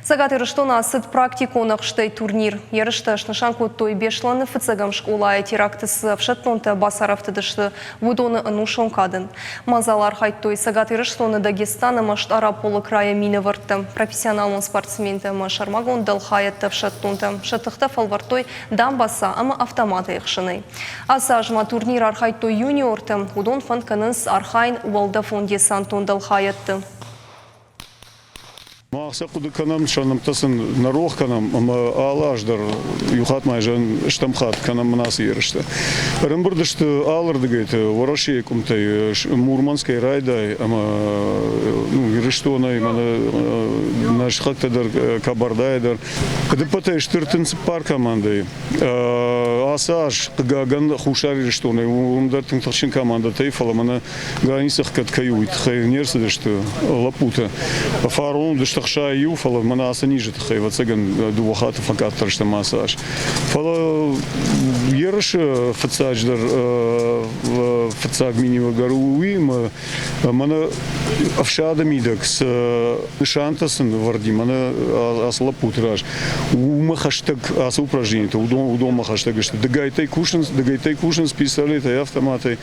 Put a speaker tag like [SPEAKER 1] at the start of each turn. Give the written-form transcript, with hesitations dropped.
[SPEAKER 1] Цӕгат Ирыстоны ацыд практикон ӕхстӕй турнир. Ерыстӕ снысан кодтой Беслӕны фыццӕгӕм скъолайы теракты цы ӕфсӕддонтӕ бацарӕфтыдысты, уыдоны ӕнусон кадӕн. Мадзалы архайдтой Цӕгат Ирыстоны, Дагестан ӕмӕ Стъараполы крайы минӕвӕрттӕ, профессионалон спортсментӕ ӕмӕ сӕрмагонд дӕлхайӕдты ӕфсӕддонтӕ. Сӕ тыхтӕ фӕлвӕрдтой дамбаца ӕмӕ автоматӕй ӕхсынӕй. Ацы аз ма турниры архайдтой юниортӕ. Уыдон фӕнд кӕнынц архайын уӕлдӕфон-десантон дӕлхайӕдты.
[SPEAKER 2] Мах сӕ хъуыды кӕнӕм, сӕ нӕмттӕ сын нӕ рох кӕнӕм ӕмӕ алы аз дӕр иу хатт ма стӕм хатт кӕнӕм мын ацы ерыстӕ. Ӕрӕмбырд сты алырдыгӕйты Уӕрӕсейы къуымтӕй, Мурманскӕй райдай ӕмӕ ну, Ирыстонӕй, мӕнӕ нӕ сыхӕгтӕ дӕр, Кабардайӕ дӕр. Ӕдыппӕтӕй стыр тын цыппар командӕйы. Ацы аз, хъыгагӕн, Хуссар Ирыстонӕй уым дӕр тынг тыхджын командӕтӕй, фӕлӕ мӕнӕ границы хгӕд кӕй у, уый тыххӕй не рцыдысты лӕппутӕ. Фарон уыдысты 61, фӕлӕ мӕнӕ ацы низы тыххӕй, ӕвӕццӕгӕн, дыууӕ хатты фӕкъаддӕр стӕм ацы аз. Фӕлӕ ерысы фыццаджыдӕр фыццаг миниуӕг дӕр у уый, ӕмӕ мӕнӕ ӕфсады мидӕг цы нысантӕ сын вӕрди мӕнӕ ацы лӕппуты раз, уымӕ хӕстӕг ацы упражнениты, уыдонмӕ хӕстӕг сты. Дыгӕйттӕй кусынц, дыгӕйттӕй кусынц пистолетӕй, автоматӕй.